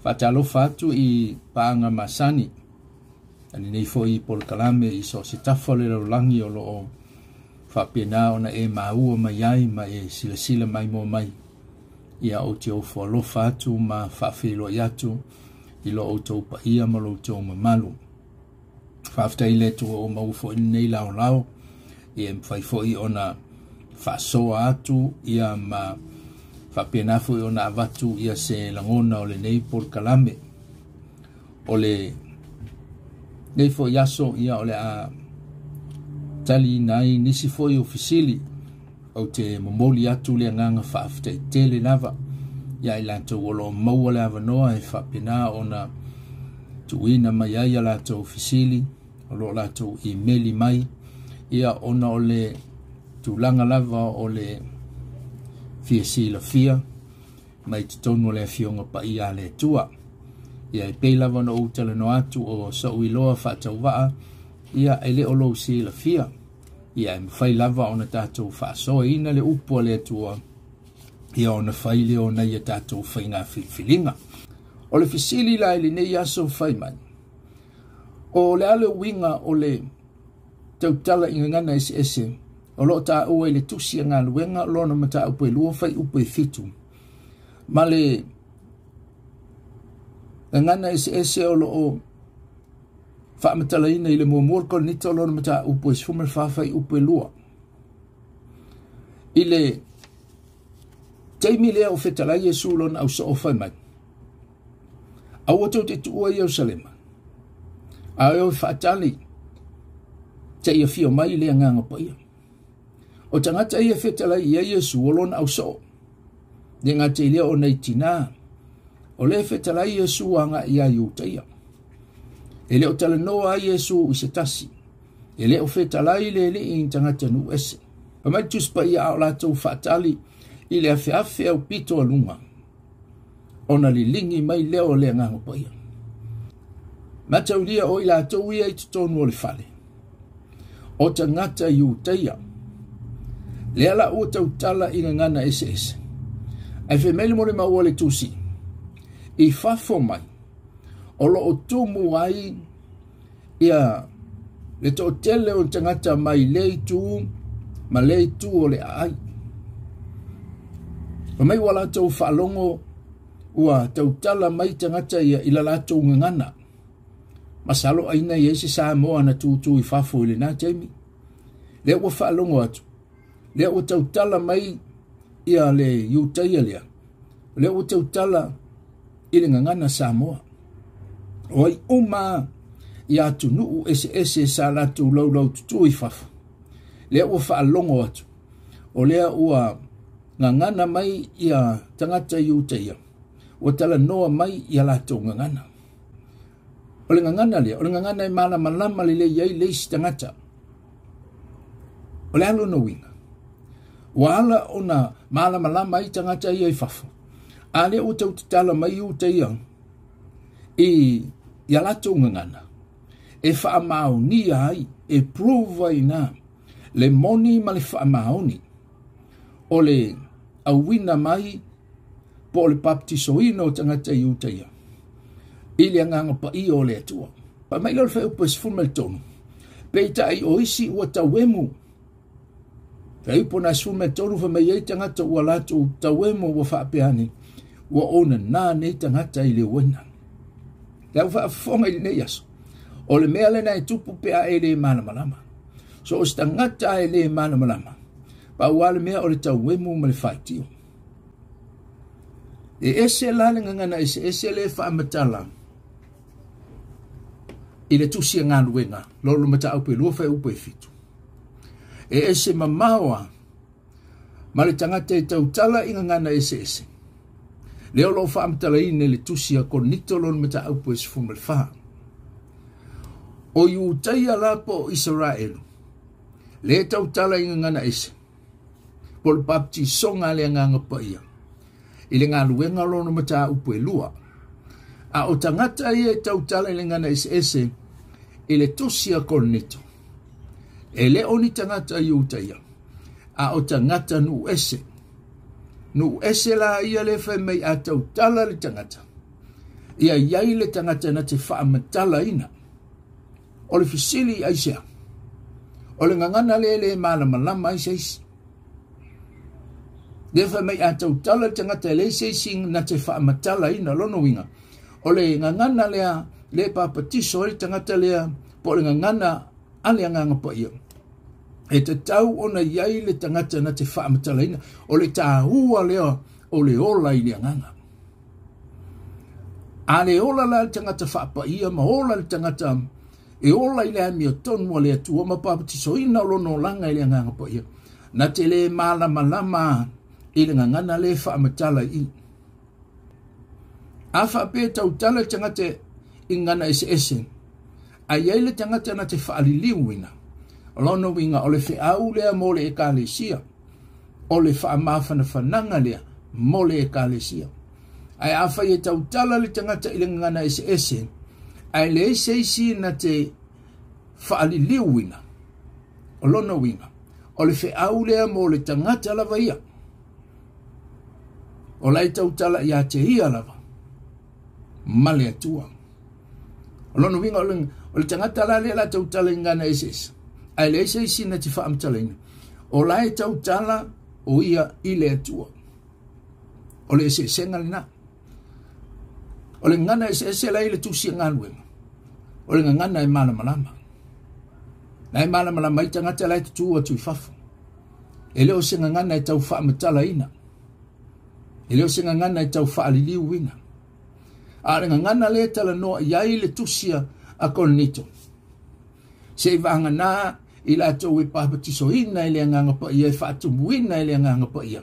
Faatalofa atu i paaga masani a lenei foi polokalame i so o se tafa o le lalolagi o lo o faapena ona e maua mai ai ma e silasila maimoa mai. Ia ou te ofo alofa atu ma faafeiloai atu i lo outou paia ma lo outou mamalu. Faafetai i le Atua ua maua foi lenei laolao, ia e mafai foi ona faasoa atu ia ma faapena foi ona avatu ia se lagona o lenei polokalame. O le nei foi aso ia o le a taliina ai nisi foi o fesili. Ou te momoli atu le agaga faafetai tele lava ia i latou o lo o maua le avanoa e faapena ona tuuina mai ai a latou fesili, o lo o latou imeli mai, ia ona o le tulaga lava o le fia silafia mai totonu o le Afioga Paia a le Atua. Ia e pei lava ona ou talanoa atu o so'u iloa faatauvaa, ia e le o lou silafia. Ia e mafai lava ona tatou faasoaina le upu a le Atua, ia ona fai lea o nai a tatou faiga filifiliga. O le fesili la i lenei aso fai mai, o le a le uiga o le tautala i gagana eseese o lo o taua i le tusi a galuega lona mataupu e 2 fuaiupu e 7, ma le gagana eseese o lo o faamatalaina i le muamua o le Korinito lona mataupu e 14 fuaiupu e 2. I le taimi lea o fetalai Iesu lona ausoo fai mai, aua tou te tuua Ierusalema, a e o faatali seia afio mai le Agaga Paia. O tagata ia fetalai ia Iesu o lona ausoo, le gata i lea o nei tinā, o le fetalai Iesu agai ia Iutaia. E le o talanoa ai Iesu i se tasi, e le o fetalai le alii i tagata nuu ese. Fai mai le Tusi Paia a o latou faatali i le afeafe au pito a luga, ona liligi mai lea o le Agaga Paia. Mataulia o i latou ia i totonu o le fale, o tagata Iutaia, lea la ua tautala i gagana eseese. Ae fai mai le molimau a le Tusi, i fafo mai, o lo o tumu ai ia le toatele o tagata mai le itu ma le itu o le aai. Fai mai ua latou faalogo ua tautala mai tagata ia i la latou gagana. Masalo aina i ai se Samoa na tutu i fafo i lena taimi. Lea ua faalogo atu, lea ua tautala mai ia le Iutaia lea, lea ua tautala i le gagana Samoa. O ai uma ia atunuu eseese sa latou laulau tutu i fafo, lea ua faalogo atu, o lea ua gagana mai ia tagata Iutaia, ua talanoa mai ia latou gagana. O le gagana lea, o le gagana e malamalama lelei ai le isi tagata. O le a lona uiga? Ua ala ona malamalama ai tagata ia i fafo, a lea ua tautatala mai Iutaia i ia latou gagana, e faamaonia ai, e prove ai na le moni ma le faamaoni o le auina mai po o le baptisoina o tagata Iutaia i le Agaga Paia o le Atua. Fai mai lea o le fuaiupu e 13, peitai o isi ua tauemu. Fuaiupu na 13 fai mai ai tagata ua latou tauemu ua faapea ane, ua onana nei tagata i le uaina. Le au faafofoga i lenei aso, o le mea lena e tupu pe a e le malamalama. So o se tagata e le malamalama, pau lava le mea o le tauemu ma le faitio. E ese la le gagana eseese le faamatala i le tusi a galuega lolo mataupu e 2 fuaiupu e 7. E ese mamao a ma le tagata e tautala i gagana eseese. Lea o lo o faamatalaina i le tusi a Korinito lona mataupu e 14. O Iutaia la po o Isaraelu, le tautala i gagana ese, po o le baptisoga a le Agaga Paia i le galuega lona mataupu e 2. A o tagata ia e tautala i le gagana eseese i le tusi a Korinito, e le o ni tagata Iutaia, a o tagata nuu ese. Nuu ese la ia le fai mai a tautala le tagata. Ia i ai le tagata na te faamatalaina. O le fesili aisea? O le gagana lea e le malamalama ai se isi. Lea fai mai a tautala le tagata e leai se isi na te faamatalaina lona uiga. O le gagana lea le papatiso ai le tagata lea po o le gagana a le Agaga Paia. E tatau ona i ai le tagata na te faamatalaina. O le taua lea o le ola i le agaga. A le ola la le tagata faapaia ma ola le tagata e ola i le amiotonu a le Atua ma papatisoina o lona olaga i le Agaga Paia, na te le malamalama i le gagana le faamatala i i. A faapea e tautala le tagata i gagana eseese, a i ai le tagata na te faaliliuina, o lona uiga o le feau lea mo le Ekalesia, o le faamafanafanaga lea mo le Ekalesia. Ae afai e tautala le tagata i le gagana eseese, ae leai se isi na te faaliliuina, o lona uiga, o le feau lea mo le tagata lava ia. O la e tautala ia te ia lava ma le Atua. O lona uiga, o le tagata la lea la tautala i gagana eseese, ae leai se isi na te faamatalaina, o la e tautala o ia i le Atua. O le eseesega lena. O le gagana eseese la i le tusi a galuega, o le gagana e malamalama. La e malamalama ai tagata la e tutū atu i fafo. E le o se gagana e tau faamatalaina. E le o se gagana e tau faaliliuina. A o le gagana lea e talanoa i ai le tusi a Korinito. Se i vagana i latou e papatisoina i le Agaga Paia, e faatumuina i le Agaga Paia.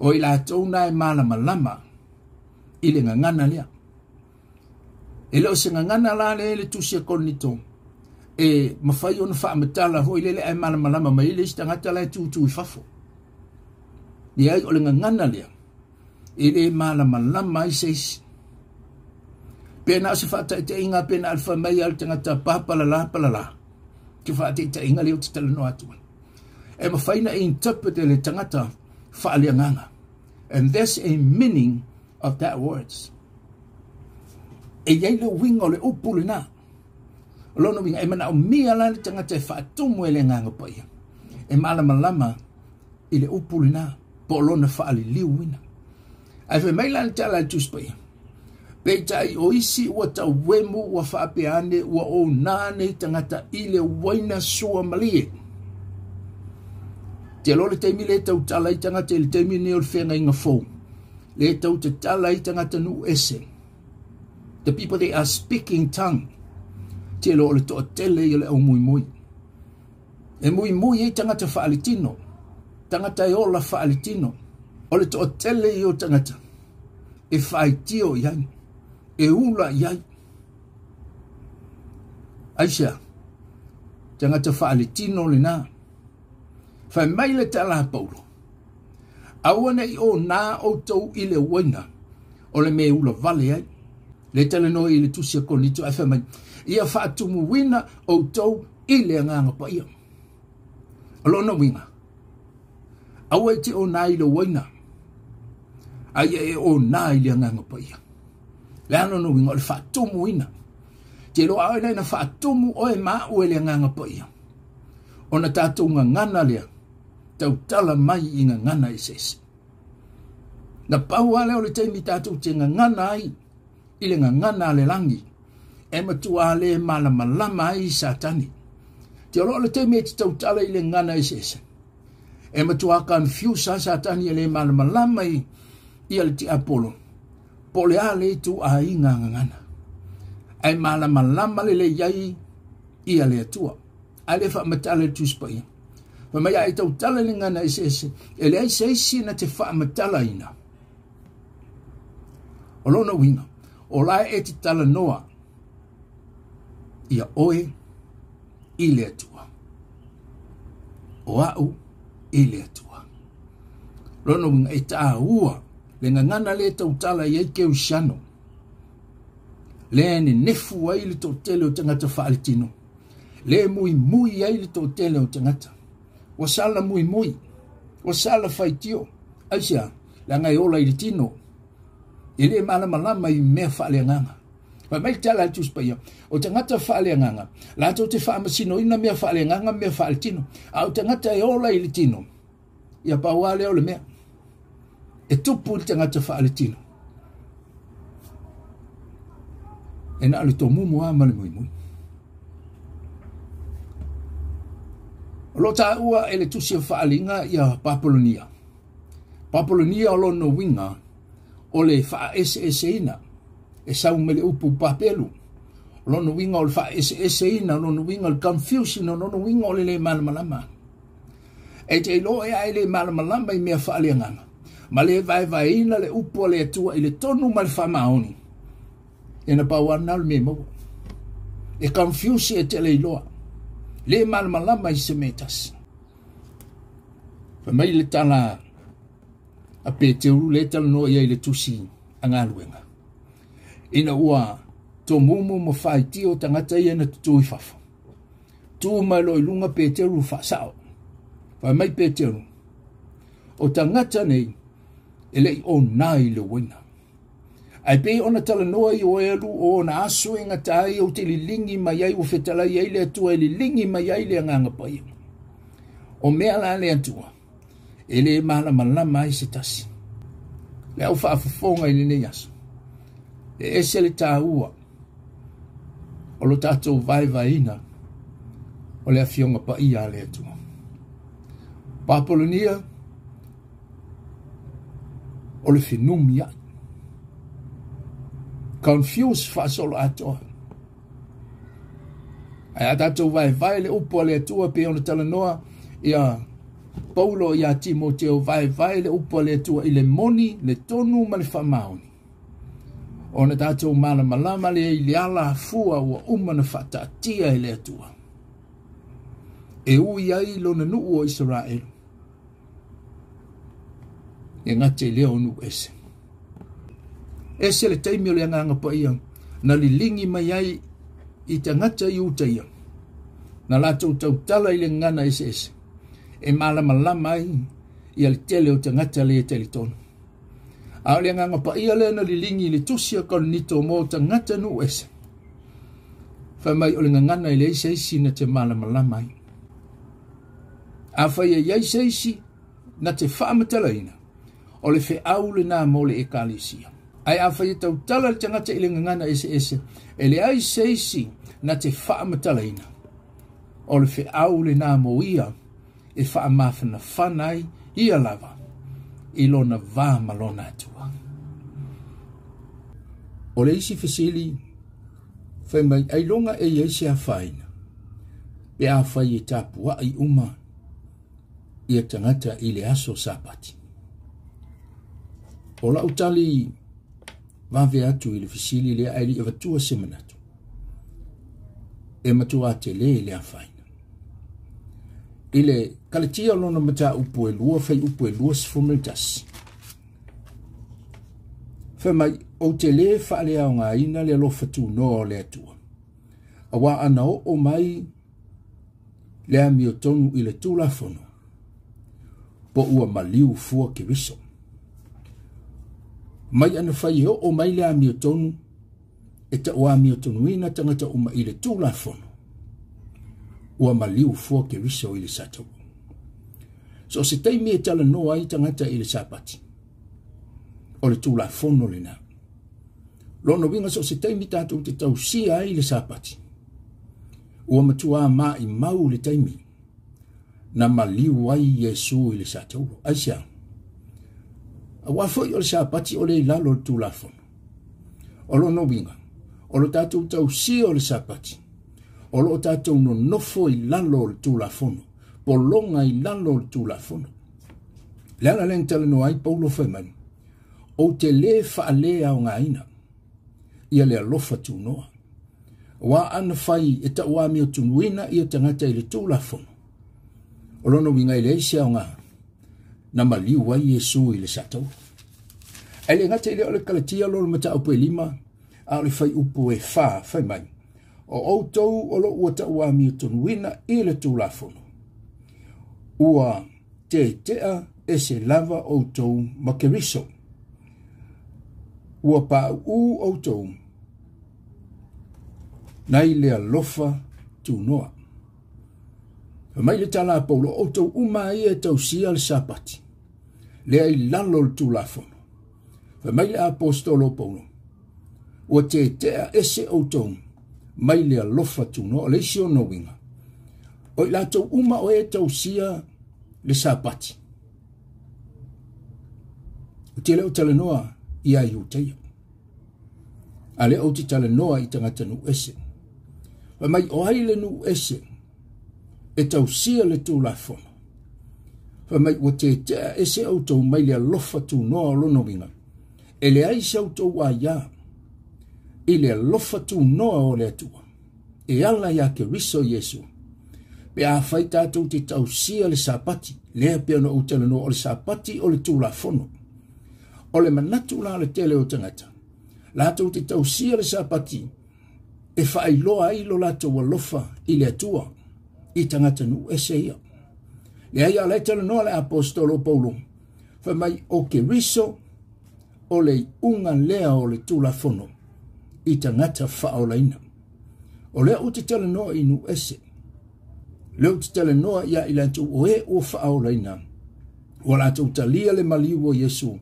O i latou na e malamalama i le gagana lea. E le o se gagana la lea i le tusi a Korinito e mafai ona faamatala foi lele ae malamalama mai le isi tagata la e tutu i fafo. Leai, o le gagana lea e le malamalama ai se isi. Pe na o se faataitaiga, pe na o le fai mai a le tagata papalala palala. Ke faataitaiga lea ou te talanoa atu ai. E mafai na interpret e le tagata faaleagaga. And there's a meaning of that words. E i ai le uiga o le upu lena. O lona uiga, e manaomia la le tagata e faatumu e le Agaga Paia. E malamalama i le upu lena, po o lona faaliliuina. Ae fai mai la le tala a le Tusi Paia, peitai o isi ua tauemu ua faapea ane ua ona nei tagata i le uaina suamalie. Te loa le taimi le tautala ai tagata i le taimi nei o le feagaiga fou. Le tau tatala ai tagata nuu ese. The people they are speaking tongue. Te loa o le toatele ia le au muimui. E muimui ai tagata faaletino. Tagata e ola faaletino. O le toatele ia o tagata e faitio i ai, e ula i ai. Aisea, tagata faaletino lena. Fai mai le tala a Paulo, aua ne i ona outou i le uaina o le mea e ula vale ai. Le talanoa i le tusi a Korinito ae fai mai, ia faatumuina outou i le Agaga Paia. O lona uiga, aua e te ona i le uaina, a ia e ona i le Agaga Paia. Le a lona uiga o le faatumuina. Te iloa oe na faatumu oe ma au e le Agaga Paia. Ona tatou gagana lea, tautala mai i gagana eseese. Na pau lava lea o le taimi tatou te gagana ai i le gagana a le lagi, e matua le malamalama ai i Satani. Te iloa o le taimi e te tautala i le gagana eseese, e matua confuse a Satani e le malamalama i ia le tiapolo, po o le a le ituaiga gagana. Ae malamalama lelei ai ia le Atua. Ae le faamatala i le Tusi Paia. Fai mai a e tautala i le gagana eseese, e leai se isi na te faamatalaina. O lona uiga, o la e te talanoa ia oe i le Atua. O au i le Atua. Lona uiga, e taua le gagana le tautala i ai Kerisiano. Le nenefu ai le toatele o tagata faaletino. Le muimui ai le toatele o tagata. Ua sala muimui. Ua sala faitio. Aisea, leaga e ola i le tino. E le malamalama i mea faaleagaga. Fai mai le tala a le Tusi Paia, o tagata faaleagaga, latou te faamasinoina mea faaleagaga ma mea faaletino. A o tagata e ola i le tino, ia pau lava lea o le mea e tupu i le tagata faaletino. E na o le tomumu lava ma le muimui. O lo o taua e le Tusi o Faaaliga ia Papolonia. Papolonia o lona uiga o le faaeseeseina e sau mai le upu Papelu. O lona uiga o le faaeseeseina, o lona uiga o le confusion, o lona uiga o le le malamalama. E te iloa e a e le malamalama i mea faaleagaga, ma le vaevaeina le upu a le Atua i le tonu ma le faamaoni, ia na pau lava lena o le mea e maua. E confuse e te le iloa, le malamalama i se mea e tasi. Fai mai le tala a Peteru lea e talanoa i ai i le tusi a galuega, ina ua tomumu ma faitio tagata ia na tutū i fafo. Tu mai loa i luga Peteru faasao. Fai mai Peteru, o tagata nei e le i ona i le uaina. Ae pei ona talanoa i Ioelu o ona aso e gata ai ou te liligi mai ai, ua fetalai ai le Atua e liligi mai ai le Agaga Paia. O mea la le Atua, e le malamalama ai se tasi. Le au faafofoga i lenei aso, e ese le taua o lo tatou vaevaeina o le Afioga Paia a le Atua. Papolonia, o le fenumiai. Confuse faasoloatoa. Ae a tatou vaevae le upu a le Atua pei ona talanoa ia Paulo ia Timoteo, vaevae le upu a le Atua i le moni, le tonu ma le faamaoni. Ona tatou malamalama lea i le alafua ua uma na faataatia e le Atua. E ui ai lona nuu o Isaraelu, e gata i lea o nuu ese. Ese le taimi o le Agaga Paia na liligi mai ai i tagata i uta ia, na latou tautala i le gagana eseese, e malamalama ai ia le tele o tagata le talitonu. A o le Agaga Paia lea na liligi i le tusi a Korinito mo tagata nuu ese, fai mai o le gagana e leai se isi na te malamalama ai. Afai e iai se isi na te faamatalaina, o le feau lena mo le Ekalesia. Ae afai e tautala le tagata i le gagana eseese, e leai se isi na te faamatalaina, o le feau lena mo ia e faamafanafana ai ia lava i lona va ma lona Atua. O le isi fesili, fai mai, ailoga e iai se afaina pe afai e tapuai uma ia tagata i le aso Sapati? O lau tali vave atu i le fesili lea ae le i avatua se manatu, e matua tele le afaina. I le Kalatia lona mataupu e lua, faiupu e 21, fai mai, ou te le faaleaogaina le alofa tunoa o le Atua, auā ana oo mai le amiotonu i le Tulafono, po ua maliu fua Keriso. Mai ana fai e oo mai le amiotonu, e tauamiotonuina tagata uma i le Tulafono, ua maliu fua Keriso i le sataua. So o se taimi e talanoa ai tagata i le Sapati, o le Tulafono lena. Lona uiga so o se taimi tatou te tausia ai le Sapati, ua matua maimau le taimi na maliu ai Iesu i le sataulo. Aisea? Aua foi o le Sapati o le i lalo o le Tulafono. O lona uiga, o lo tatou tausia o le Sapati, o lo o tatou nonofo i lalo o le Tulafono, pologa i lalo o le Tulafono. Le ala lea na talanoa ai Paulo fai mai, ou te le faaleaogaina ia le alofa tunoa. Aua ana fai e tauamiotunuina ia tagata i le Tulafono, o lona uiga e leai se aoga na maliu ai Iesu i le sataua. Ae le gata i lea o le Kalatia lona mataupu e 5, a o le faiupu e 4, fai mai, o outou o lo ua tauamiotonuina i le Tulafono, ua tetea ese lava outou ma Keriso. Ua paʻuʻū ʻoutou nai le alofa tunoa. Fai mai le tala a Paulo, outou uma ia e tausia le Sapati, lea i lalo o le Tulafono. Fai mai le Aposetolo o Paulo, ua tetea ese outou mai le alofa tunoa. O le isi ona uiga, o i latou uma o e tausia le Sapati, ou te le o talanoa ia Iutaia, a lea ou te talanoa i tagata nuu ese. Fai mai, o ai le nuu ese e tausia le Tulafono? Fai mai, ua tetea ese outou mai le alofa tunoa. O lona uiga, e leai se outou aiā i le alofa tunoa o le Atua e ala iā Keriso Iesu, pe afai tatou te tausia le Sapati, lea pei ona ou talanoa, o le Sapati o le Tulafono. O le manatu la o le tele o tagata, latou te tausia le Sapati e faailoa ai lo latou alofa i le Atua i tagata nuu ese ia. Leai, a o la e talanoa le Aposetolo o Paulo, fai mai o Keriso o le iuga lea o le Tulafono i tagata faaolaina. O lea ou te talanoa i nuu ese, lea ou te talanoa ia i latou o e ua faaolaina, ua latou talia le maliu o Iesu,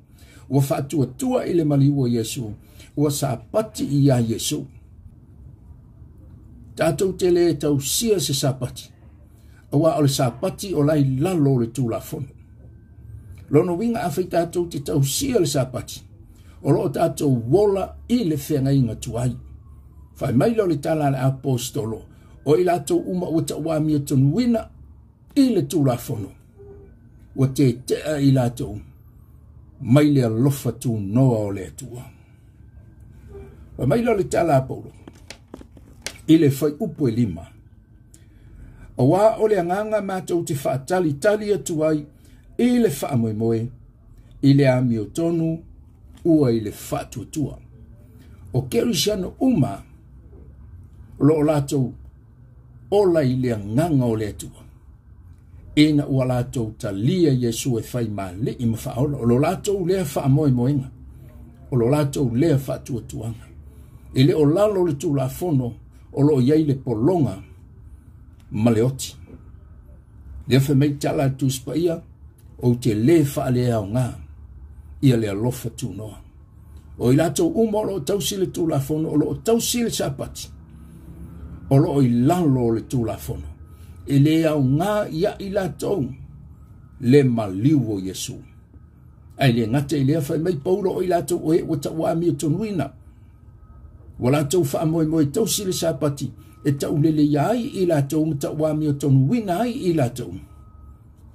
ua faatuatua i le maliu o Iesu, ua sapati iā Iesu. Tatou te le tausia se Sapati, aua o le Sapati o la i lalo o le Tulafono. Lona uiga, afai tatou te tausia le Sapati, o loo tatou ola i le feagaiga tuai. Fai mai lea o le tala a le Aposetolo, o i latou uma ua tauamiotonuina i le Tulafono, ua tetea i latou mai le alofa tunoa o le Atua. Fai mai lea o le tala a Paulo i le fuaiupu e 5, aua o le agaga matou te faatalitali atu ai i le faamoemoe i le amiotonu ua i le faatuatua. O Kerisiano uma o loo latou ola i le agaga o le Atua, ina ua latou talia Iesu e fai ma alii ma faaola, o lo latou lea faamoemoega, o lo latou lea faatuatuaga. E le o lalo o le Tulafono o loo i ai le pologa ma le oti. Lea fai mai tala a le Tusi Paia, ou te lē faaleaoga ia le alofa tunoa. O i latou uma o loo tausi le Tulafono, o loo tausi le Sapati, o loo i lalo o le Tulafono, e le aoga ia i latou le maliu o Iesu. Ae le gata i lea, fai mai Paulo, o i latou o e ua tauamiotonuina, ua latou faamoemoe tausi le Sapati e tauleleia ai i latou ma tauamiotonuina ai i latou.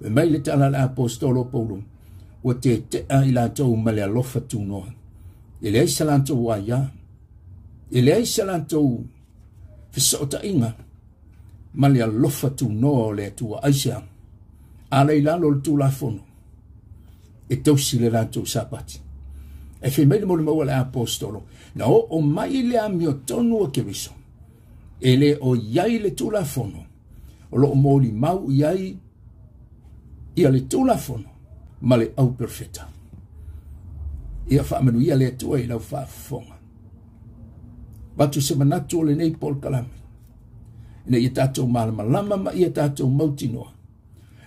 Fai mai le tala a le Aposetolo o Paulo, ua tetea i latou ma le alofa tunoa. E leai se latou aiā, e leai se latou fesootaiga ma le alofa tunoa o le Atua. Aisea? Ala i lalo o le Tulafono e tausi le latou Sapati. E fai mai le molimau a le Aposetolo, na oo mai le amiotonu a Keriso, e le o i ai le Tulafono, o loo molimau i ai ia le Tulafono ma le auperofeta. Ia faamanuia le Atua i lau faafofoga. Avatu se manatu o lenei polokalame, ina ia tatou malamalama ma ia tatou mautinoa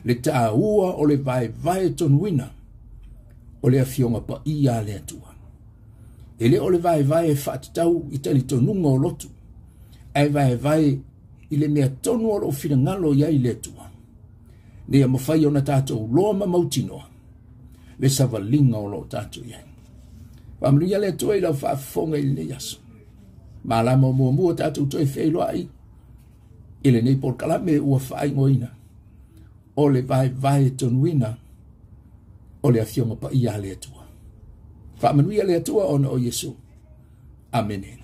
le taua o le vaevae tonuina o le Afioga Paia a le Atua. E le o le vaevae e faatatau i talitonuga o lotu, ae vaevae i le mea tonu o loo finagalo i ai le Atua, ina ia mafai ona tatou loa ma mautinoa le savaliga o loo tatou i ai. Faamanuia le Atua i lau faafofoga i lenei aso. Malama o muamua tatou toe feiloai i lenei polokalame ua faaigoaina o le vaevae tonuina o le Afioga Paia a le Atua. Faamanuia le Atua ona o Iesu. Amene.